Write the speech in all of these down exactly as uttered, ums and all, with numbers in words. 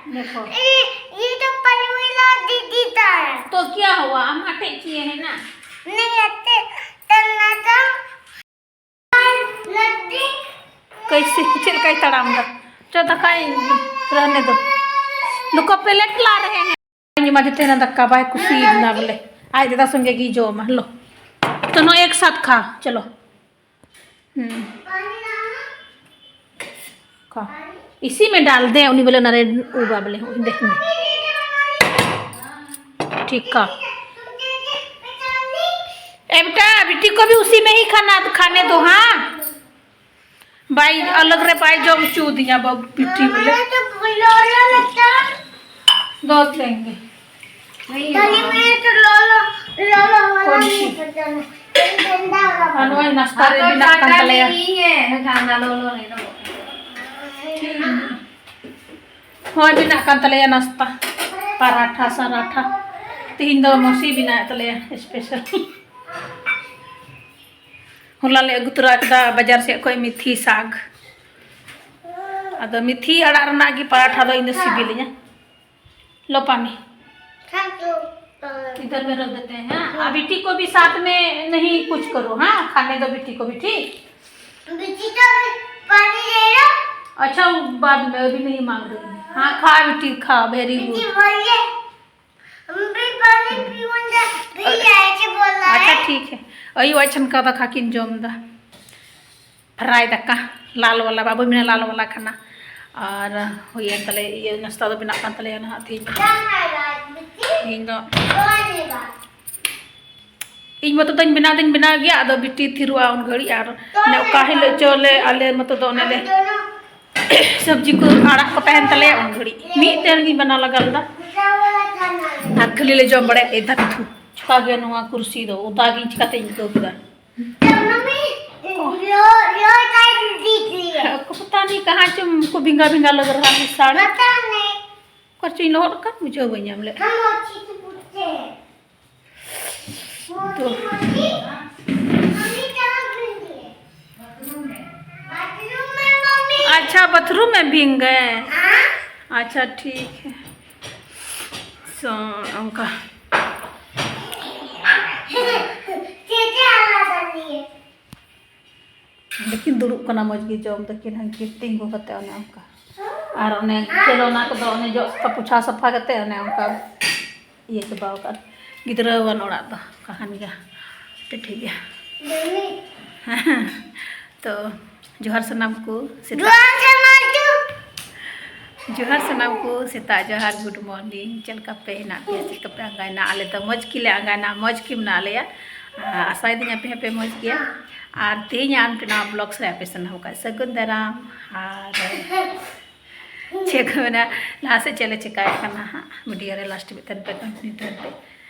देखो। ये, ये तो पलवीला दीदी का है। तो क्या हुआ? हम अटैच किए हैं ना। नहीं, अटैच करना था। कैसे, ᱪᱮᱫ ᱞᱮᱠᱟᱭ ᱛᱟᱲᱟᱢ ᱫᱟ? ᱪᱚ, ᱫᱟᱠᱟᱭ ᱨᱟᱱᱮ ᱫᱚ᱾ ᱱᱩᱠᱩ ᱯᱮᱞᱮᱴ ᱞᱟ ᱨᱮ ᱦᱮᱸ᱾ ᱤᱧ ᱢᱟ ᱡᱮᱛᱮ ᱱᱟ ᱫᱟᱠᱟ ᱵᱟᱭ ᱠᱩᱥᱤᱭᱟᱫᱟ ᱵᱚᱞᱮ᱾ ᱟᱡ ᱫᱟᱫᱟ ᱥᱚᱸᱜᱮ ᱜᱮ ᱡᱚᱢᱟ᱾ ᱞᱚ, ᱛᱚ ᱱᱚ ᱮᱠ ᱥᱟᱛ ᱠᱷᱟ, ᱪᱚᱞᱚ᱾ ᱦᱩᱸ᱾ ᱠᱟ, ᱤᱥᱤ ᱢᱮ ᱰᱟᱞ ᱫᱮ, ᱩᱱᱤ ᱵᱚᱞᱮ ᱱᱟᱨᱮ ᱩᱵᱟ ᱵᱚᱞᱮ, ᱦᱩᱸ, ᱫᱮ, ᱦᱩᱸ᱾ ᱴᱷᱤᱠ ᱠᱟ। ए बेटा, बिट्टी को भी उसी में ही खाना खाने दो, हाँ? बाई अलग रे बाई जो चू दिया बाबू बिट्टी बोले। दो देंगे। ᱟᱨ ᱱᱚᱜᱼᱚᱭ ᱱᱟᱥᱛᱟ ᱨᱮ ᱵᱮᱱᱟᱜ ᱠᱟᱱ ᱛᱟᱞᱮᱭᱟ᱾ ᱦᱳᱭ, ᱵᱮᱱᱟᱜ ᱠᱟᱱ ᱛᱟᱞᱮᱭᱟ ᱱᱟᱥᱛᱟ, ᱯᱟᱨᱟᱴᱷᱟ ᱥᱟᱨᱟᱴᱷᱟ᱾ ᱛᱤᱦᱤᱧ ᱫᱚ ᱢᱟᱹᱥᱤ ᱵᱮᱱᱟᱣᱮᱫ ᱛᱟᱞᱮᱭᱟ special᱾ ᱦᱚᱞᱟ ᱞᱮ ᱟᱹᱜᱩ ᱛᱚᱨᱟ ᱠᱮᱫᱟ ᱵᱟᱡᱟᱨ ᱥᱮᱫ ᱠᱷᱚᱱ ᱢᱤᱛᱷᱤ ᱥᱟᱜ᱾ ᱟᱫᱚ ᱢᱤᱛᱷᱤ ᱟᱲᱟᱜ ᱨᱮᱱᱟᱜ ᱜᱮ ᱯᱟᱨᱟᱴᱷᱟ ᱫᱚ ᱤᱧ ᱫᱚ ᱥᱤᱵᱤᱞᱤᱧᱟ᱾ लो पानी। इधर में रख देते हैं, हाँ? अभी बिट्टी को भी साथ में नहीं कुछ करो, हाँ? खाने दो बिट्टी को भी, ठीक? बिट्टी को भी पानी दे दो। अच्छा, बाद में, अभी नहीं मांग रही। हाँ, खा बिट्टी, खा, very good। बिट्टी बोलिए, हम भी पानी पीऊंगा, भी ऐसे बोला है। अच्छा, ठीक है। अयो, अच्छा, का था खा किन जम दा। फ्राई ᱫᱟᱠᱟ, ᱞᱟᱞ ᱣᱟᱞᱟ, ᱵᱟᱵᱩ ᱢᱮᱱᱟ ᱞᱟᱞ ᱣᱟᱞᱟ ᱠᱷᱟᱱᱟ᱾ ᱟᱨ ᱦᱩᱭᱮᱱ ᱛᱟᱞᱮ, ᱤᱭᱟᱹ, ᱱᱟᱥᱛᱟ ᱫᱚ ᱵᱮᱱᱟᱜ ᱠᱟᱱ ᱛᱟᱞᱮᱭᱟ ᱱᱟᱦᱟᱜ ᱛᱤᱦᱤᱧ ᱫᱚ᱾ ᱛᱤᱦᱤᱧ ᱫᱚ ᱤᱧ ᱢᱚᱛᱚ ᱫᱚᱧ ᱵᱮᱱᱟᱣ ᱫᱚᱧ ᱵᱮᱱᱟᱣ ᱜᱮᱭᱟ, ᱟᱫᱚ ᱵᱤᱴᱤ ᱛᱷᱤᱨᱚᱜᱼᱟ ᱩᱱ ᱜᱷᱟᱹᱲᱤᱡ᱾ ᱟᱨ ᱚᱱᱮ ᱚᱠᱟ ᱦᱤᱞᱳᱜ ᱪᱚ ᱞᱮ, ᱟᱞᱮ ᱢᱚᱛᱚ ᱫᱚ ᱚᱱᱮ ᱞᱮ ᱥᱚᱵᱽᱡᱤ ᱠᱚ ᱟᱲᱟᱜ ᱠᱚ ᱛᱟᱦᱮᱱ ᱛᱟᱞᱮᱭᱟ ᱩᱱ ᱜᱷᱟᱹᱲᱤᱡ᱾ ᱢᱤᱫ ᱴᱮᱱ ᱜᱤᱧ ᱵᱮᱱᱟᱣ ᱞᱟᱜᱟ ᱞᱮᱫᱟ᱾ ᱟᱨ ᱠᱷᱟᱹᱞᱤ ᱞᱮ ᱡᱚᱢ ᱵᱟᱲᱟᱭᱟ᱾ ᱮ ᱫᱷᱟᱹᱵᱤᱡ ᱛᱷᱩ, ᱪᱷᱚᱠᱟ ᱜᱮᱭᱟ ᱱᱚᱣᱟ ᱠᱩᱨᱥᱤ ᱫᱚ, ᱚᱫᱟ ᱜᱤᱧ ᱪᱤᱠᱟᱛᱮᱧ ᱟᱹᱭᱠᱟᱹᱣ ᱠᱮᱫᱟ᱾ ᱯᱚᱛᱟ ᱱᱤ ᱠᱟᱦᱟᱸ ᱪᱚᱢ ᱠᱚ ᱵᱷᱤᱝᱜᱟ ᱵᱷᱤᱝᱜᱟ ᱞᱟᱜ ᱨᱟᱦᱟ ᱦᱮ ᱥᱟᱲ᱾ ᱯᱚᱛᱟ ᱱᱤ᱾ ᱚᱠᱟ ᱪᱚᱧ ᱞᱚᱦᱚᱫ ᱟᱠᱟᱱ, ᱵᱩᱡᱷᱟᱹᱣ ᱵᱟᱹᱧ ᱧᱟᱢ ᱞᱮᱫ᱾ ᱛᱚ᱾ अच्छा, बाथरूम में भींग गए? ᱟᱪᱪᱷᱟ, ᱴᱷᱤᱠ ᱦᱮ᱾ ᱥᱚ, ᱚᱱᱠᱟ᱾ ᱚᱸᱰᱮ ᱠᱤᱱ ᱫᱩᱲᱩᱵ ᱠᱟᱱᱟ, ᱢᱚᱡᱽ ᱜᱮ ᱡᱚᱢ ᱫᱟᱹᱠᱤᱱ, ᱦᱟᱱᱠᱤᱱ ᱛᱤᱸᱜᱩ ᱠᱟᱛᱮ ᱚᱱᱮ ᱚᱱᱠᱟ᱾ ᱟᱨ ᱚᱱᱮ ᱠᱷᱮᱞᱳᱱᱟ ᱠᱚᱫᱚ ᱚᱱᱮ ᱡᱚᱜ ᱥᱟᱯᱷᱟ, ᱯᱳᱪᱷᱟ ᱥᱟᱯᱷᱟ ᱠᱟᱛᱮ ᱚᱱᱮ ᱚᱱᱠᱟ ᱤᱭᱟᱹ ᱪᱟᱵᱟᱣ ᱟᱠᱟᱫ᱾ ᱜᱤᱫᱽᱨᱟᱹᱣᱟᱱ ᱚᱲᱟᱜ ᱫᱚ ᱚᱱᱠᱟ ᱠᱟᱱ ᱜᱮᱭᱟ᱾ ᱴᱷᱤᱠ ᱜᱮᱭᱟ᱾ ᱛᱚ, ᱡᱚᱦᱟᱨ ᱥᱟᱱᱟᱢ ᱠᱚ, ᱥᱮᱛᱟᱜ ᱡᱚᱦᱟᱨ ᱥᱟᱱᱟᱢ ᱠᱚ᱾ ᱡᱚᱦᱟᱨ ᱥᱟᱱᱟᱢ ᱠᱚ, ᱥᱮᱛᱟᱜ ᱡᱚᱦᱟᱨ, good morning᱾ ᱪᱮᱫ ᱞᱮᱠᱟ ᱯᱮ ᱦᱮᱱᱟᱜ ᱯᱮᱭᱟ, ᱪᱮᱫ ᱞᱮᱠᱟ ᱯᱮ ᱟᱸᱜᱟᱭᱱᱟ? ᱟᱞᱮ ᱫᱚ ᱢᱚᱡᱽ ᱜᱮᱞᱮ ᱟᱸᱜᱟᱭᱱᱟ, ᱢᱚᱡᱽ ᱜᱮ ᱢᱮᱱᱟᱜ ᱞᱮᱭᱟ᱾ ᱟᱨ ᱟᱥᱟᱭᱮᱫᱟᱹᱧ ᱟᱯᱮ ᱦᱚᱸᱯᱮ ᱢᱚᱡᱽ ᱜᱮᱭᱟ᱾ ᱟᱨ ᱛᱮᱦᱮᱧ ᱟᱢ ᱴᱷᱮᱱ ᱱᱚᱣᱟ vlogs ᱨᱮ ᱟᱯᱮ ᱥᱟᱱᱟᱢ ᱠᱚ ᱥᱟᱹᱜᱩᱱ ᱫᱟᱨᱟᱢ᱾ ᱟᱨ ᱪᱮᱫ ᱠᱚ ᱢᱮᱱᱟ, ᱞᱟᱦᱟ ᱥᱮᱫ ᱪᱮᱫ ᱞᱮ ᱪᱮᱠᱟᱭᱮᱫ ᱠᱟᱱᱟ ᱦᱟᱸᱜ, video ᱨᱮ last ᱦᱟᱹᱵᱤᱡ ᱛᱟᱦᱮᱱ ᱯᱮ, continue ᱛᱟᱦᱮᱱ ᱯᱮ᱾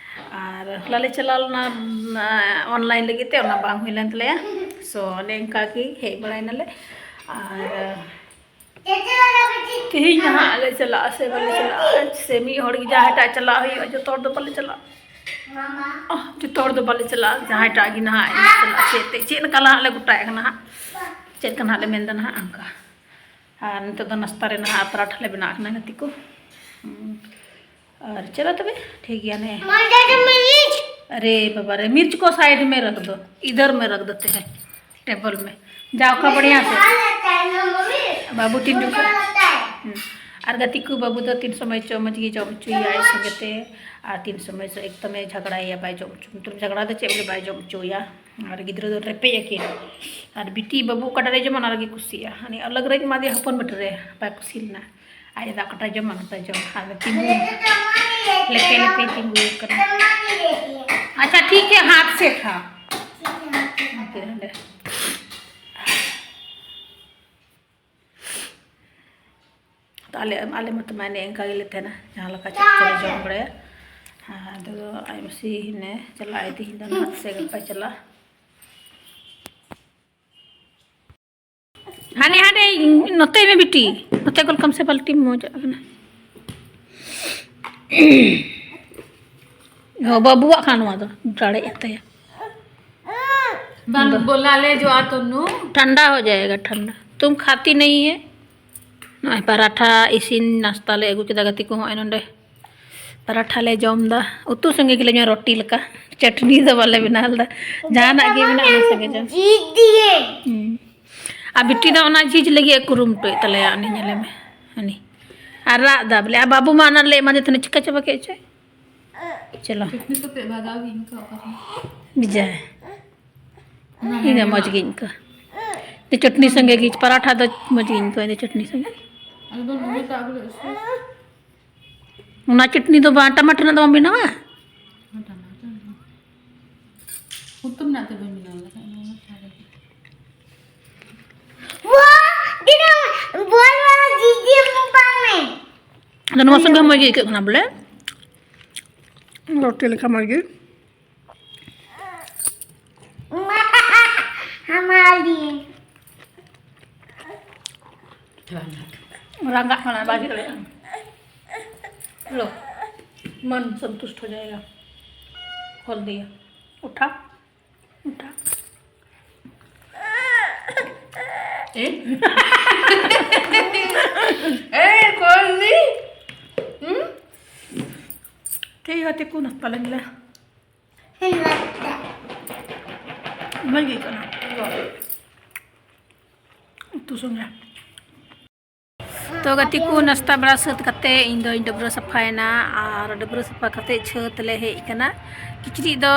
ᱟᱨ ᱦᱚᱞᱟ ᱞᱮ ᱪᱟᱞᱟᱣ ᱞᱮᱱᱟ, ᱩᱢ, online ᱞᱟᱹᱜᱤᱫ ᱛᱮ, ᱚᱱᱟ ᱵᱟᱝ ᱦᱩᱭ ᱞᱮᱱ ᱛᱟᱞᱮᱭᱟ᱾ So, ᱚᱱᱮ ᱚᱱᱠᱟ ᱜᱮ ᱦᱮᱡ ᱵᱟᱲᱟᱭ ᱱᱟᱞᱮ᱾ ᱟᱨ ᱛᱮᱦᱮᱧ ᱱᱟᱦᱟᱜ ᱞᱮ ᱪᱟᱞᱟᱜᱼᱟ ᱥᱮ ᱵᱟᱞᱮ ᱪᱟᱞᱟᱜᱼᱟ, ᱥᱮ ᱢᱤᱫ ᱦᱚᱲ ᱜᱮ ᱡᱟᱦᱟᱸᱭ ᱴᱟᱜ ᱪᱟᱞᱟᱜ ᱦᱩᱭᱩᱜᱼᱟ, ᱡᱚᱛᱚ ᱦᱚᱲ ᱫᱚ ᱵᱟᱞᱮ ᱪᱟᱞᱟᱜᱼᱟ᱾ ᱚᱦ, ᱡᱚᱛᱚ ᱦᱚᱲ ᱫᱚ ᱵᱟᱞᱮ ᱪᱟᱞᱟᱜᱼᱟ, ᱡᱟᱦᱟᱸᱭ ᱴᱟᱜ ᱜᱮ ᱱᱟᱦᱟᱜ ᱪᱟᱞᱟᱜᱼᱟ᱾ ᱪᱮᱫ ᱛᱮ, ᱪᱮᱫ ᱞᱮᱠᱟ ᱱᱟᱦᱟᱜ ᱞᱮ ᱜᱚᱴᱟᱭᱮᱫ ᱠᱟᱱᱟ ᱦᱟᱸᱜ, ᱪᱮᱫ ᱞᱮᱠᱟ ᱱᱟᱦᱟᱜ ᱞᱮ ᱢᱮᱱᱫᱟ ᱱᱟᱦᱟᱜ ᱚᱱᱠᱟ᱾ ᱟᱨ ᱱᱤᱛᱚᱜ ᱫᱚ ᱱᱟᱥᱛᱟ ᱨᱮ ᱱᱟᱦᱟᱜ ᱯᱟᱨᱟᱴᱷᱟ ᱞᱮ ᱵᱮᱱᱟᱣ ᱠᱟᱱᱟ ᱜᱟᱛᱮ ᱠᱚ᱾ ᱦᱩᱸ᱾ ᱟᱨ ᱪᱚᱞᱚ ᱛᱚᱵᱮ, ᱴᱷᱤᱠ ᱜᱮᱭᱟ ᱱᱮ᱾ ᱟᱨᱮ ᱵᱟᱵᱟ ᱨᱮ, मिर्च को side में रख दो, इधर में रख देते हैं, table में। जाओ का बढ़िया से। बाबू तीन रुपये। हम्म। ᱟᱨ ᱜᱟᱛᱮ ᱠᱚ, ᱵᱟᱹᱵᱩ ᱫᱚ ᱛᱤᱱ ᱥᱚᱢᱚᱭ ᱪᱚ ᱢᱚᱡᱽ ᱜᱮ ᱡᱚᱢ ᱦᱚᱪᱚᱭᱮᱭᱟ ᱟᱭ ᱥᱚᱸᱜᱮ ᱛᱮ, ᱟᱨ ᱛᱤᱱ ᱥᱚᱢᱚᱭ ᱪᱚ ᱮᱠᱫᱚᱢᱮ ᱡᱷᱟᱜᱽᱲᱟᱭᱮᱭᱟ, ᱵᱟᱭ ᱡᱚᱢ ᱦᱚᱪᱚ, ᱢᱚᱛᱞᱚᱵ ᱡᱷᱟᱜᱽᱲᱟ ᱫᱚ ᱪᱮᱫ ᱵᱚᱞᱮ ᱵᱟᱭ ᱡᱚᱢ ᱦᱚᱪᱚᱭᱟ᱾ ᱟᱨ ᱜᱤᱫᱽᱨᱟᱹ ᱫᱚ ᱨᱮᱯᱮᱡ ᱟᱹᱠᱤᱱ᱾ ᱟᱨ ᱵᱤᱴᱤ ᱵᱟᱹᱵᱩ ᱚᱠᱟᱴᱟᱜ ᱨᱮ ᱡᱚᱢᱟ, ᱚᱱᱟ ᱨᱮᱜᱮ ᱠᱩᱥᱤᱭᱟᱜᱼᱟ᱾ ᱦᱟᱱᱮ ᱟᱞᱟᱜᱽ ᱨᱮ ᱮᱢᱟ ᱫᱮᱭᱟ ᱦᱚᱯᱚᱱ ᱵᱮᱴᱟ ᱨᱮ, ᱵᱟᱭ ᱠᱩᱥᱤ ᱞᱮᱱᱟ᱾ ᱟᱡ ᱫᱚ ᱚᱠᱟᱴᱟᱜ ᱡᱚᱢᱟ, ᱚᱱᱟᱴᱟᱜ ᱡᱚᱢᱟ᱾ ᱟᱨ ᱛᱤᱸᱜᱩ, ᱞᱮᱯᱮ ᱞᱮᱯᱮ ᱛᱤᱸᱜᱩ ᱠᱟᱱᱟ᱾ ᱟᱪᱪᱷᱟ, ᱴᱷᱤᱠ ᱦᱮ, ᱦᱟᱛ ᱥᱮ ᱠᱷᱟ᱾ ᱛᱚ ᱟᱞᱮ, ᱟᱞᱮ ᱢᱟᱛᱚ ᱢᱟᱱᱮ ᱮᱱᱠᱟ ᱜᱮᱞᱮ ᱛᱟᱦᱮᱱᱟ, ᱡᱟᱦᱟᱸ ᱞᱮᱠᱟ ᱪᱮᱫ ᱪᱚᱞᱮ ᱡᱚᱢ ᱵᱟᱲᱟᱭᱟ᱾ ᱟᱨ ᱟᱫᱚ ᱟᱡ ᱢᱟᱹᱥᱤ ᱦᱤᱱᱟᱹ ᱪᱟᱞᱟᱜ ᱟᱭ, ᱛᱤᱦᱤᱧ ᱫᱚ ᱱᱟᱦᱟᱜ ᱥᱮ ᱜᱟᱯᱟᱭ ᱪᱟᱞᱟᱜᱼᱟ᱾ ᱦᱟᱱᱮ ᱦᱟᱱᱮ ᱱᱚᱛᱮ ᱢᱮ ᱵᱤᱴᱤ, ᱱᱚᱛᱮ ᱜᱚᱞ ᱠᱟᱢ ᱥᱮ ᱵᱟᱞᱴᱤ ᱢᱚᱡᱟᱜ ᱠᱟᱱᱟ᱾ ᱦᱚ, ᱵᱟᱹᱵᱩᱣᱟᱜ ᱠᱟᱱ ᱱᱚᱣᱟ ᱫᱚ ᱫᱟᱲᱮᱭᱟᱜ ᱛᱟᱭᱟ᱾ बंद बोला ले जो आ तन्नू। ठंडा हो जाएगा, ठंडा। तुम खाती नहीं है। ᱱᱚᱜᱼᱚᱭ ᱯᱟᱨᱟᱴᱷᱟ ᱤᱥᱤᱱ ᱱᱟᱥᱛᱟ ᱞᱮ ᱟᱹᱜᱩ ᱠᱮᱫᱟ ᱜᱟᱛᱮ ᱠᱚ᱾ ᱦᱚᱸᱜᱼᱚᱭ ᱱᱚᱸᱰᱮ ᱯᱟᱨᱟᱴᱷᱟ ᱞᱮ ᱡᱚᱢ ᱮᱫᱟ᱾ ᱩᱛᱩ ᱥᱚᱸᱜᱮ ᱜᱮᱞᱮ ᱡᱚᱢᱟ, ᱨᱩᱴᱤ ᱞᱮᱠᱟ᱾ ᱪᱟᱹᱴᱱᱤ ᱫᱚ ᱵᱟᱞᱮ ᱵᱮᱱᱟᱣ ᱞᱮᱫᱟ, ᱡᱟᱦᱟᱱᱟᱜ ᱜᱮ ᱢᱮᱱᱟᱜᱼᱟ ᱚᱱᱟ ᱥᱚᱸᱜᱮ ᱡᱚᱢ᱾ ᱡᱤᱡ ᱫᱤᱭᱮ᱾ ᱦᱩᱸ᱾ ᱟᱨ ᱵᱤᱴᱤ ᱫᱚ ᱚᱱᱟ ᱡᱤᱡ ᱞᱟᱹᱜᱤᱫ ᱮ ᱠᱩᱨᱩᱢᱩᱴᱩᱭᱮᱫ ᱛᱟᱞᱮᱭᱟ, ᱩᱱᱤ ᱧᱮᱞᱮ ᱢᱮ, ᱩᱱᱤ᱾ ᱟᱨ ᱨᱟᱜ ᱫᱟ ᱵᱚᱞᱮ, ᱟᱨ ᱵᱟᱹᱵᱩ ᱢᱟ ᱚᱱᱟ ᱞᱮ ᱮᱢᱟ ᱫᱮ ᱛᱟᱦᱮᱱᱟ, ᱪᱤᱠᱟ ᱪᱟᱵᱟ ᱠᱮᱫ ᱪᱚᱭ᱾ ᱪᱚᱞᱚ᱾ ᱪᱟᱹᱴᱱᱤ ᱥᱟᱛᱮ ᱵᱷᱟᱜᱟᱣ ᱜᱤᱧ ᱟᱹᱭᱠᱟᱹᱣ ᱚᱠᱟ ᱠᱷᱚᱱ᱾ ᱵᱤᱡᱟ᱾ ᱚᱱᱟ ᱤᱧ ᱫᱚ ᱦᱮᱲᱮᱢᱟᱜ᱾ ᱢᱚᱡᱽ ᱜᱤᱧ ᱟᱹᱭᱠᱟᱹᱣᱟ᱾ ᱤᱧ ᱫᱚ ᱪᱟᱹᱴᱱᱤ ᱥᱚᱸᱜᱮ ᱜᱮ, ᱯᱟᱨᱟᱴᱷᱟ ᱫᱚ ᱢᱚᱡᱽ ᱜᱤᱧ ᱟᱹᱭᱠᱟᱹᱣᱟ, ᱤᱧ ᱫᱚ ᱪᱟᱹᱴᱱᱤ ᱥᱚᱸᱜᱮ᱾ ᱟᱫᱚ ᱵᱚᱱ ᱩᱞᱤ ᱠᱟᱜ ᱵᱚᱞᱮ ᱩᱥᱩ᱾ ᱚᱱᱟ ᱪᱟᱹᱴᱱᱤ ᱫᱚ ᱵᱟᱝ, ᱴᱟᱢᱟᱴᱟᱨ ᱨᱮᱱᱟᱜ ᱫᱚ ᱵᱟᱢ ᱵᱮᱱᱟᱣᱟ? ᱦᱮᱸ, ᱴᱟᱢᱟᱴᱟᱨ ᱫᱚ᱾ ᱩᱛᱩ ᱨᱮᱱᱟᱜ ᱛᱮ ᱵᱟᱹᱧ ᱵᱮᱱᱟᱣ ᱞᱮᱫᱟ, ᱱᱚᱣᱟ ᱪᱷᱟᱲᱟ ᱜᱮ᱾ ᱵᱚᱞ ᱵᱟᱞᱟ ᱡᱤᱡᱤ ᱢᱳᱵᱟᱭᱤᱞ ᱢᱮ᱾ ᱟᱫᱚ ᱱᱚᱣᱟ ᱥᱚᱸᱜᱮ ᱦᱚᱸ ᱢᱚᱡᱽ ᱜᱮ ᱟᱹᱭᱠᱟᱹᱜ ᱠᱟᱱᱟ ᱵᱚᱞᱮ᱾ ᱨᱩᱴᱤ ᱞᱮᱠᱟ ᱢᱚᱡᱽ ᱜᱮ᱾ ᱦᱟᱢᱟᱞᱤ᱾ ᱨᱟᱸᱜᱟᱜ ᱠᱟᱱᱟ, ᱵᱟᱭ ᱫᱟᱲᱮᱭᱟᱜ ᱠᱟᱱᱟ᱾ ᱞᱚ, ᱢᱚᱱ ᱥᱚᱱᱛᱩᱥᱴ ᱦᱳ ᱡᱟᱭᱮᱜᱟ᱾ ᱠᱷᱳᱞ ᱫᱤᱭᱟ᱾ ᱩᱴᱷᱟ, ᱩᱴᱷᱟ᱾ ᱮ? ᱮ, ᱠᱷᱳᱞ ᱫᱤ᱾ ᱦᱩᱸ? ᱴᱷᱤᱠ ᱜᱮᱭᱟ, ᱛᱤᱠᱩ ᱱᱟᱥᱛᱟ ᱞᱮᱱ ᱜᱮᱞᱮ᱾ ᱢᱚᱡᱽ ᱜᱮ ᱟᱹᱭᱠᱟᱹᱜ ᱠᱟᱱᱟ ᱩᱛᱩ ᱥᱚᱸᱜᱮ᱾ ᱛᱚ ᱜᱟᱛᱮ ᱠᱚ, ᱱᱟᱥᱛᱟ ᱵᱟᱲᱟ ᱥᱟᱹᱛ ᱠᱟᱛᱮ ᱤᱧ ᱫᱚᱧ ᱰᱟᱹᱵᱽᱨᱟᱹ ᱥᱟᱯᱷᱟᱭᱮᱱᱟ ᱟᱨ ᱰᱟᱹᱵᱽᱨᱟᱹ ᱥᱟᱯᱷᱟ ᱠᱟᱛᱮ ᱪᱷᱟᱹᱛ ᱞᱮ ᱦᱮᱡ ᱟᱠᱟᱱᱟ᱾ ᱠᱤᱪᱨᱤᱡ ᱫᱚ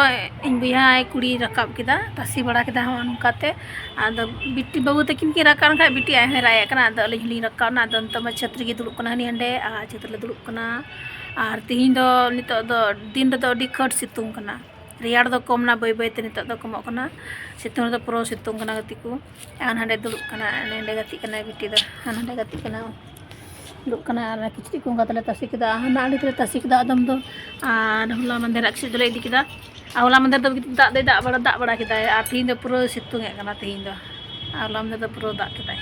ᱤᱧ ᱵᱚᱭᱦᱟᱭ ᱠᱩᱲᱤᱭ ᱨᱟᱠᱟᱵ ᱠᱮᱫᱟ, ᱛᱟᱥᱮ ᱵᱟᱲᱟ ᱠᱮᱫᱟ ᱦᱚᱸᱜᱼᱚ ᱱᱚᱝᱠᱟ ᱛᱮ᱾ ᱟᱫᱚ ᱵᱤᱴᱤ ᱵᱟᱹᱵᱩ ᱛᱟᱹᱠᱤᱱ ᱠᱤᱱ ᱨᱟᱠᱟᱵ ᱮᱱ ᱠᱷᱟᱡ ᱵᱤᱴᱤ ᱟᱡ ᱦᱚᱸᱭ ᱨᱟᱜ ᱮᱫ ᱠᱟᱱᱟ, ᱟᱫᱚ ᱟᱹᱞᱤᱧ ᱦᱚᱸᱞᱤᱧ ᱨᱟᱠᱟᱵ ᱮᱱᱟ᱾ ᱟᱫᱚ ᱱᱤᱛᱚᱜ ᱢᱟ ᱪᱷᱟᱹᱛ ᱨᱮᱜᱮ ᱫᱩᱲᱩᱵ ᱠᱟᱱᱟ ᱦᱟᱹᱱᱤ ᱦᱟᱸᱰᱮ, ᱟᱨ ᱪᱷᱟᱹᱛ ᱨᱮᱞᱮ ᱫᱩᱲᱩᱵ ᱠᱟᱱᱟ᱾ ᱟᱨ ᱛᱤᱦᱤᱧ ᱫᱚ ᱱᱤᱛᱚᱜ ᱫᱚ ᱫᱤᱱ ᱨᱮᱫᱚ ᱟᱹᱰᱤ ᱠᱷᱟᱹᱴ ᱥᱤᱛᱩᱝ ᱠᱟᱱᱟ, ᱨᱮᱭᱟᱲ ᱫᱚ ᱠᱚᱢ ᱱᱟ ᱵᱟᱹᱭ ᱵᱟᱹᱭ ᱛᱮ, ᱱᱤᱛᱚᱜ ᱫᱚ ᱠᱚᱢᱚᱜ ᱠᱟᱱᱟ᱾ ᱥᱤᱛᱩᱝ ᱨᱮᱫᱚ ᱯᱩᱨᱟᱹ ᱥᱤᱛᱩᱝ ᱠᱟᱱᱟ ᱜᱟᱛᱮ ᱠᱚ᱾ ᱟᱨ ᱦᱟᱸᱰᱮ ᱫᱩᱲᱩᱵ ᱠᱟᱱᱟ, ᱱᱚᱸᱰᱮ ᱜᱟᱛᱮᱜ ᱠᱟᱱᱟᱭ ᱵᱤᱴᱤ ᱫᱚ, ᱟᱨ ᱦᱟᱸᱰᱮ ᱜᱟᱛᱮᱜ ᱠᱟᱱᱟ, ᱫᱩᱲᱩᱵ ᱠᱟᱱᱟ᱾ ᱟᱨ ᱠᱤᱪᱨᱤᱡ ᱠᱚ ᱚᱱᱠᱟ ᱛᱮᱞᱮ ᱛᱟᱥᱮ ᱠᱮᱫᱟ, ᱦᱟᱱᱟ ᱟᱲᱮ ᱛᱮᱞᱮ ᱛᱟᱥᱮ ᱠᱮᱫᱟ ᱟᱫᱚᱢ ᱫᱚ, ᱟᱨ ᱦᱚᱞᱟ ᱢᱟᱫᱷᱮᱨᱟᱜ ᱠᱤᱪᱨᱤᱡ ᱫᱚᱞᱮ ᱤᱫᱤ ᱠᱮᱫᱟ᱾ ᱟᱨ ᱦᱚᱞᱟ ᱢᱟᱫᱷᱮᱨ ᱫᱚ ᱫᱟᱜ ᱫᱚᱭ ᱫᱟᱜ ᱵᱟᱲᱟ, ᱫᱟᱜ ᱵᱟᱲᱟ ᱠᱮᱫᱟᱭ, ᱟᱨ ᱛᱤᱦᱤᱧ ᱫᱚ ᱯᱩᱨᱟᱹ ᱥᱤᱛᱩᱝ ᱮᱫ ᱠᱟᱱᱟ ᱛᱤᱦᱤᱧ ᱫᱚ᱾ ᱟᱨ ᱦᱚᱞᱟ ᱢᱟᱫᱷᱮᱨ ᱫᱚ ᱯᱩᱨᱟᱹ ᱫᱟᱜ ᱠᱮᱫᱟᱭ᱾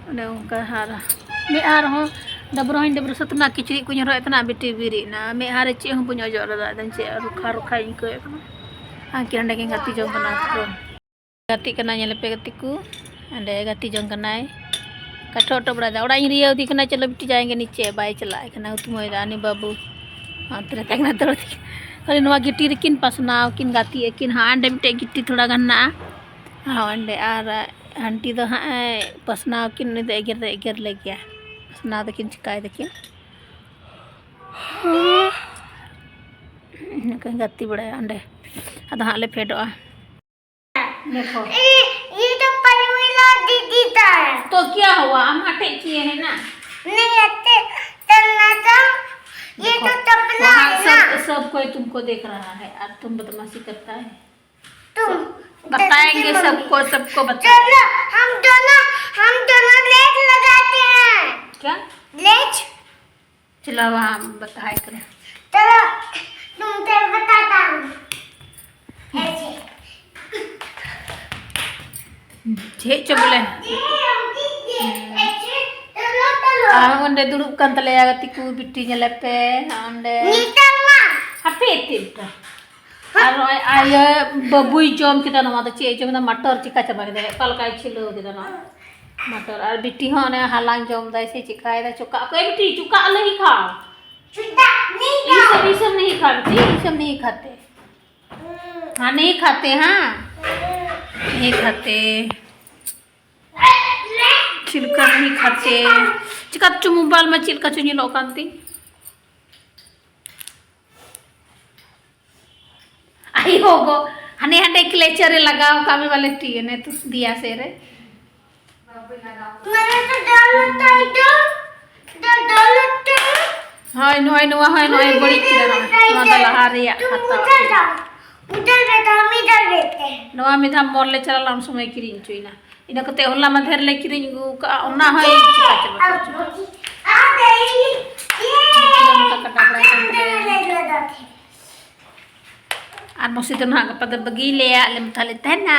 ᱚᱱᱮ ᱚᱱᱠᱟ᱾ ᱟᱨ ᱢᱮᱫᱦᱟ ᱨᱮᱦᱚᱸ ᱰᱟᱹᱵᱽᱨᱟᱹ ᱦᱚᱸᱧ ᱰᱟᱹᱵᱽᱨᱟᱹ ᱥᱟᱹᱛ ᱮᱱᱟ, ᱠᱤᱪᱨᱤᱡ ᱠᱚᱧ ᱦᱚᱨᱚᱜ ᱮᱫ ᱛᱟᱦᱮᱱᱟ, ᱵᱤᱴᱤ ᱵᱮᱨᱮᱫ ᱮᱱᱟ᱾ ᱢᱮᱫᱦᱟ ᱨᱮ ᱪᱮᱫ ᱦᱚᱸ ᱵᱟᱹᱧ ᱚᱡᱚᱜ ᱞᱮᱫᱟ, ᱟᱫᱚᱧ ᱪᱮᱫ ᱨᱩᱠᱷᱟ ᱨᱩᱠᱷᱟᱧ ᱟᱹᱭᱠᱟᱹᱣᱮᱫ ᱠᱟᱱᱟ᱾ ᱦᱟᱱᱠᱤ ᱦᱟᱸᱰᱮ ᱠᱤᱱ ᱜᱟᱛᱮ ᱡᱚᱝ ᱠᱟᱱᱟ ᱟᱠᱚ᱾ ᱜᱟᱛᱮᱜ ᱠᱟᱱᱟ, ᱧᱮᱞᱮᱯᱮ ᱜᱟᱛᱮ ᱠᱚ, ᱦᱟᱸᱰᱮ ᱜᱟᱛᱮ ᱡᱚᱝ ᱠᱟᱱᱟᱭ᱾ ᱠᱟᱴᱷᱟ ᱚᱴᱚ ᱵᱟᱲᱟᱭᱮᱫᱟ᱾ ᱚᱲᱟᱜ ᱤᱧ ᱨᱤᱭᱟᱹᱣ ᱫᱮ ᱠᱟᱱᱟ, ᱪᱚᱞᱚ ᱵᱤᱴᱤ ᱡᱟᱭᱮᱸᱜᱮ ᱱᱤᱪᱮ, ᱵᱟᱭ ᱪᱟᱞᱟᱜ ᱠᱟᱱᱟ, ᱦᱩᱛᱢᱟᱹᱭᱮᱫᱟ ᱩᱱᱤ ᱵᱟᱹᱵᱩ᱾ ᱦᱟᱱᱛᱮ ᱨᱮ ᱛᱟᱦᱮᱸ ᱠᱟᱱᱟ ᱫᱟᱹᱲ ᱫᱮ᱾ ᱠᱷᱟᱹᱞᱤ ᱱᱚᱣᱟ ᱜᱤᱴᱤ ᱨᱮᱠᱤᱱ ᱯᱟᱥᱱᱟᱣ ᱠᱤᱱ ᱜᱟᱛᱮᱜ ᱟᱹᱠᱤᱱ᱾ ᱦᱟᱸᱜ ᱚᱸᱰᱮ ᱢᱤᱫᱴᱮᱡ ᱜᱤᱴᱤ ᱛᱷᱚᱲᱟ ᱜᱟᱱ ᱦᱮᱱᱟᱜᱼᱟ᱾ ᱦᱟᱸᱜ ᱚᱸᱰᱮ ᱟᱨ ᱟᱱᱴᱤ ᱫᱚ ᱦᱟᱸᱜ ᱮ ᱯᱟᱥᱱᱟᱣ ᱠᱤᱱ, ᱩᱱᱤ ᱫᱚ ᱮᱜᱮᱨ ᱫᱚ ᱮᱜᱮᱨ ᱞᱮ ᱜᱮᱭᱟ᱾ ᱯᱟᱥᱱᱟᱣ ᱫᱚᱠᱤᱱ ᱪᱤᱠᱟᱭ ᱫᱟᱠᱤᱱ᱾ ᱤᱱᱟᱹ ᱠᱚᱧ ᱜᱟᱛᱮ ᱵᱟᱲᱟᱭᱟ ᱚᱸᱰᱮ᱾ ᱟᱫᱚ ᱦᱟᱸᱜ ᱞᱮ ᱯᱷᱮᱰᱚᱜᱼᱟ᱾ देखो। ये, ये तो परमीला दीदी का है। तो क्या हुआ? हम अटैक किए हैं ना। नहीं, ऐसे करना था। ये देखो, तो तबला वहाँ है ना। सब, सब कोई तुमको देख रहा है और तुम बदमाशी करता है। तुम बताएंगे सबको, सबको बताएंगे। चलो, हम दोनों, हम दोनों लेट लगाते हैं। क्या? लेट। चलो, हम बताए करें। चलो, तुमसे बताता हूँ। ऐसे। ᱪᱮᱫ ᱪᱚ ᱵᱚᱞᱮ। ये हम ठीक है। ऐसे, चलो, चलो। ᱟᱨ ᱚᱸᱰᱮ ᱫᱩᱲᱩᱵ ᱠᱟᱱ ᱛᱟᱞᱮᱭᱟ ᱜᱟᱛᱮ ᱠᱚ ᱵᱤᱴᱤ, ᱧᱮᱞᱮ ᱯᱮ ᱚᱸᱰᱮ। ᱱᱤᱛᱚᱜ ᱢᱟ। ᱦᱟᱯᱮ ᱛᱤᱱᱴᱟ। ᱟᱨ ᱱᱚᱜᱼᱚᱭ ᱟᱭᱳ ᱵᱟᱹᱵᱩᱭ ᱡᱚᱢ ᱠᱮᱫᱟ, ᱱᱚᱣᱟ ᱫᱚ ᱪᱮᱫ ᱮ ᱡᱚᱢ ᱮᱫᱟ? ᱢᱟᱴᱚᱨ ᱪᱤᱠᱟ ᱪᱟᱵᱟ ᱠᱮᱫᱟᱭ, ᱚᱠᱟ ᱞᱮᱠᱟᱭ ᱪᱷᱤᱞᱟᱹᱣ ᱠᱮᱫᱟ ᱱᱚᱣᱟ ᱢᱟᱴᱚᱨ᱾ ᱟᱨ ᱵᱤᱴᱤ ᱦᱚᱸ ᱚᱱᱮ ᱦᱟᱞᱟᱝ ᱡᱚᱢ ᱫᱟᱭ ᱥᱮ ᱪᱤᱠᱟᱭᱮᱫᱟ, ᱪᱚᱠᱟᱜ ᱠᱚ, ᱮ ᱵᱤᱴᱤ, ᱪᱚᱠᱟᱜ ᱞᱟᱹᱜᱤᱫ ᱠᱷᱟᱣ᱾ ये सब, ये सब नहीं खा बेटी, ये सब नहीं खाते। हाँ, नहीं खाते, हाँ, नहीं खाते। छिलका नहीं खाते। ᱪᱤᱠᱟ ᱪᱚ ᱢᱳᱵᱟᱭᱤᱞ ᱢᱟ ᱪᱮᱫ ᱞᱮᱠᱟ ᱪᱚ ᱧᱮᱞᱚᱜ ᱠᱟᱱ ᱛᱤᱧ᱾ ᱟᱭᱳ ᱜᱚ, ᱦᱟᱱᱮ ᱦᱟᱸᱰᱮ ᱠᱞᱮᱪᱟᱨ ᱨᱮ ᱞᱟᱜᱟᱣ ᱠᱟᱜ ᱢᱮ ᱵᱟᱞᱮ ᱴᱤ ᱮᱱᱮ ᱛᱩᱥ ᱫᱤᱭᱟ ᱥᱮ ᱨᱮ᱾ मैंने तो डाला था इधर, इधर डाला था। ᱦᱳᱭ, ᱱᱚᱜᱼᱚᱭ ᱱᱚᱣᱟ ᱦᱚᱸ ᱱᱚᱜᱼᱚᱭ ᱵᱟᱹᱲᱤᱡ ᱠᱮᱫᱟ ᱱᱚᱜᱼᱚᱭ᱾ ᱱᱚᱣᱟ ᱫᱚ ᱞᱟᱦᱟ ᱨᱮᱭᱟᱜ ᱛᱩᱢ ᱦᱟᱛᱟᱣ᱾ ᱩᱫᱷᱟᱨ ᱡᱟᱣ, ᱩᱫᱷᱟᱨ ᱵᱮᱴᱟ, ᱦᱟᱢ ᱤᱫᱷᱟᱨ ᱵᱮᱴᱷᱮ᱾ ᱱᱚᱣᱟ ᱢᱤᱫ ᱫᱷᱟᱣ ᱢᱚᱞ ᱞᱮ ᱪᱟᱞᱟᱣ ᱞᱮᱱᱟ, ᱩᱱ ᱥᱚᱢᱚᱭ ᱠᱤᱨᱤᱧ ᱦᱚᱪᱚᱭᱮᱱᱟ᱾ ᱤᱱᱟᱹ ᱠᱟᱛᱮ ᱦᱚᱞᱟ ᱢᱟᱫᱷᱮᱨ ᱞᱮ ᱠᱤᱨᱤᱧ ᱟᱹᱜᱩ ᱠᱟᱜᱼᱟ, ᱚᱱᱟ ᱦᱚᱸ ᱤᱧ ᱪᱤᱠᱟ ᱪᱟᱵᱟ ᱠᱮᱫ ᱪᱚ᱾ ᱚᱱᱠᱟ ᱠᱟᱴᱟ ᱵᱟᱲᱟᱭ ᱠᱟᱱ ᱛᱟᱞᱮᱭᱟ᱾ ᱟᱨ ᱢᱚᱥᱤ ᱫᱚ ᱱᱟᱦᱟᱜ ᱜᱟᱯᱟ ᱫᱚ ᱵᱟᱹᱜᱤ ᱞᱮᱭᱟ, ᱟᱞᱮ ᱢᱟ ᱛᱟᱦᱞᱮ ᱛᱟᱦᱮᱱᱟ᱾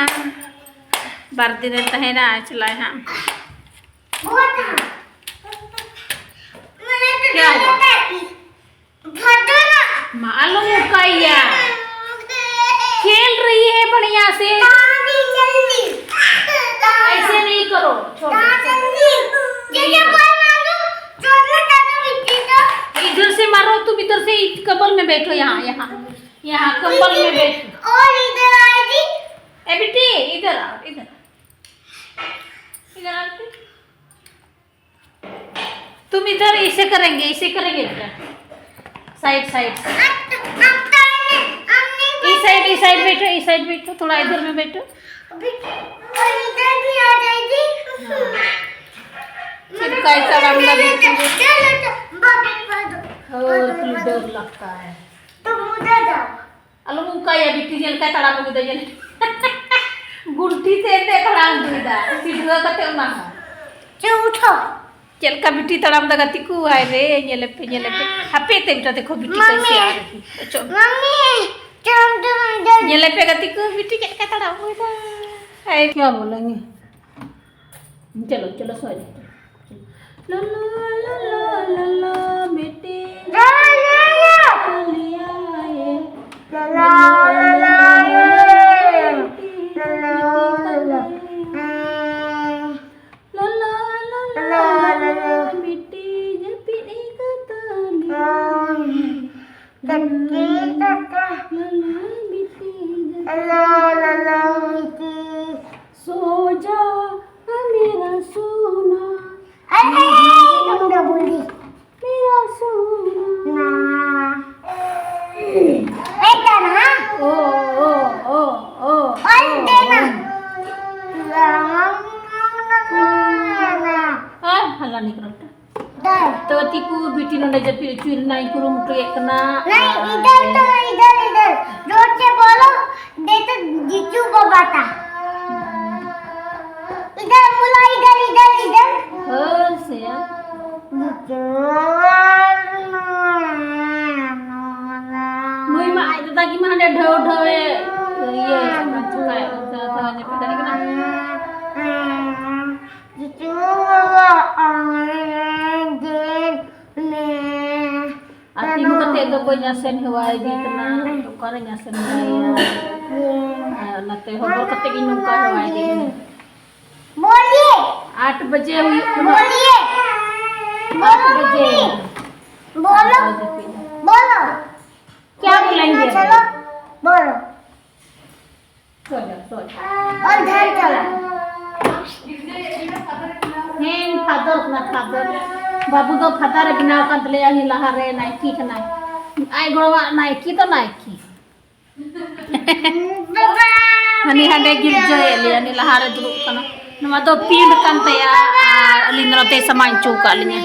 ᱵᱟᱨ ᱫᱤᱱᱮ ᱛᱟᱦᱮᱱᱟ, ᱪᱟᱞᱟᱜᱼᱟᱭ ᱦᱟᱸᱜ᱾ क्या हुआ? मालूम का या? खेल रही है बढ़िया से। ऐसे नहीं करो, छोड़ दो। बैठो यहाँ, यहाँ, यहाँ कंबल में बैठो। और इधर आएगी। ए बेटी, इधर आओ, इधर। इधर आओ बेटी। तुम इधर ऐसे करेंगे, ऐसे करेंगे बेटा। Side, side. इस साइड, इस साइड बैठो, इस साइड बैठो, थोड़ा इधर में बैठो। अभी और इधर भी आ जाएगी। हाँ। फिर कैसा रंग लगे? चलो, चलो, बाबा, बाबा। और फिर डर लगता है। तुम उधर जाओ। ᱟᱞᱚᱢ ᱚᱱᱠᱟᱭᱟ, ᱵᱤᱴᱤ ᱧᱮᱞ ᱠᱟᱭ ᱛᱟᱲᱟᱢ ᱟᱹᱜᱩᱭᱮᱫᱟ, ᱧᱮᱞ᱾ ᱜᱩᱱᱴᱷᱤ ᱛᱮ ᱮᱱᱛᱮ ᱛᱟᱲᱟᱢ ᱟᱹᱜᱩᱭᱮᱫᱟ, ᱥᱤᱫᱷᱟᱹ ᱠᱟᱛᱮ ᱚᱱᱟ ᱦᱚᱸ᱾ ᱪᱮ, ᱩᱴᱷᱟᱹᱣ᱾ ᱪᱮᱫ ᱞᱮᱠᱟ ᱵᱤᱴᱤ ᱛᱟᱲᱟᱢ ᱫᱟ ᱜᱟᱛᱮ ᱠᱚ, ᱦᱟᱭ ᱨᱮ, ᱧᱮᱞᱮ ᱯᱮ, ᱧᱮᱞᱮ ᱯᱮ᱾ ᱦᱟᱯᱮ ᱛᱮ ᱵᱮᱴᱟ ᱛᱮᱠᱚ ᱵᱤᱴᱤ ᱢᱟᱢᱤ᱾ ᱠᱟᱭ ᱥᱮ ᱟᱨ ᱪᱚ᱾ ᱢᱟᱢᱤ, ᱪᱚᱢ, ᱪᱚᱢ, ᱪᱚᱢ᱾ ᱧᱮᱞᱮ ᱯᱮ ᱜᱟᱛᱮ ᱠᱚ, ᱵᱤᱴᱤ ᱪᱮᱫ ᱞᱮᱠᱟ ᱛᱟᱲᱟᱢ ᱟᱹᱜᱩᱭᱮᱫᱟ᱾ ᱦᱟᱭ᱾ क्या बोलेंगे? चलो, चलो, सो जाओ। ला, ला, ला, ला, ला, ला, बेटी। ला, ला, ला। चलिया आए। ला, ला, ला, ला, ला। बेटी, ला, ला, ला, ला। बेटी, ला, ला, ला, ला, ला, ला, ला। बेटी, जब एक ताली। ला, ला, ला, ला, बेटी, जब ला, ला, ला, बेटी। सो जा, मेरा सोना। अरे, तुमने बोल दी। मेरा सोना। ना। बेटा ना। ओ, ओ, ओ, ओ, और ओ, देना। ओ। हाँ, हल्ला नहीं करो बेटा। ᱫᱟᱹᱲ᱾ ᱛᱚ, ᱛᱤᱠᱩ ᱵᱤᱴᱤ ᱱᱚᱰᱮ ᱡᱟᱹᱯᱤᱫ ᱦᱚᱪᱚᱭ ᱨᱮᱱᱟᱜ ᱤᱧ ᱠᱩᱨᱩᱢᱩᱴᱩᱭᱮᱫ ᱠᱟᱱᱟ᱾ नहीं, ᱟᱨ इधर तो, इधर, इधर। जोर से बोलो, दे तो जीजू को बता। इधर बोलो, इधर, इधर, इधर। ᱦᱳᱭ ᱥᱮᱭᱟ᱾ जीजू। ᱱᱩᱭ ᱢᱟ ᱟᱡ ᱫᱟᱫᱟ ᱜᱮ ᱢᱟ ᱦᱟᱸᱰᱮ ᱰᱷᱟᱹᱣ ᱰᱷᱟᱹᱣ ᱮ ᱤᱭᱟᱹᱭᱮᱫ ᱠᱟᱱ, ᱪᱤᱠᱟᱹᱭᱮᱫ ᱠᱟᱱ, ᱛᱷᱚᱲᱟ ᱡᱟᱹᱯᱤᱫ ᱫᱟᱲᱮᱭᱟᱜ ᱠᱟᱱᱟ᱾ ᱟᱨ ᱛᱤᱸᱜᱩ ᱠᱟᱛᱮ ᱫᱚ ᱵᱟᱹᱧ ᱟᱥᱮᱱ ᱦᱮᱣᱟᱭᱮᱫᱮ ᱠᱟᱱᱟ, ᱚᱠᱟᱨᱮᱧ ᱟᱥᱮᱱ ᱦᱮᱣᱟᱭᱮᱭᱟ? ᱟᱨ ᱚᱱᱟᱛᱮ ᱦᱚᱵᱚᱨ ᱠᱟᱛᱮ ᱜᱤᱧ ᱱᱚᱝᱠᱟ ᱦᱮᱣᱟᱭᱮᱫᱮ ᱠᱟᱱᱟ᱾ बोलिए। ᱟᱴ ᱵᱟᱡᱮ ᱦᱩᱭᱩᱜ ᱠᱟᱱᱟ᱾ बोलिए। ᱟᱴ ᱵᱟᱡᱮ᱾ बोलो। बोलो। क्या बोलेंगे? चलो, बोलो। सोजा, सोजा। और घर चलो। ᱦᱮᱸ, ᱯᱷᱟᱫᱟᱨ ᱠᱟᱱᱟ, ᱯᱷᱟᱫᱟᱨ᱾ ᱵᱟᱹᱵᱩ ᱫᱚ ᱯᱷᱟᱫᱟᱨ ᱮ ᱵᱮᱱᱟᱣ ᱠᱟᱱ ᱛᱟᱞᱮᱭᱟ, ᱩᱱᱤ ᱞᱟᱦᱟᱨᱮ ᱱᱟᱭᱠᱮ ᱠᱟᱱᱟᱭ᱾ ᱟᱡ ᱜᱚᱲᱚᱣᱟᱜ ᱱᱟᱭᱠᱮ ᱫᱚ ᱱᱟᱭᱠᱮ᱾ ᱦᱟᱹᱱᱤ ᱦᱟᱸᱰᱮ ᱜᱤᱨᱡᱟᱹᱭᱮᱫ ᱞᱮᱭᱟ, ᱩᱱᱤ ᱞᱟᱦᱟᱨᱮ ᱫᱩᱲᱩᱵ ᱠᱟᱱᱟ᱾ ᱱᱚᱣᱟ ᱫᱚ ᱯᱤᱸᱰ ᱠᱟᱱ ᱛᱟᱭᱟ ᱟᱨ ᱟᱹᱞᱤᱧ ᱫᱚ ᱱᱚᱛᱮ ᱥᱟᱢᱟᱝ ᱦᱚᱪᱚ ᱟᱠᱟᱫ ᱞᱤᱧᱟ᱾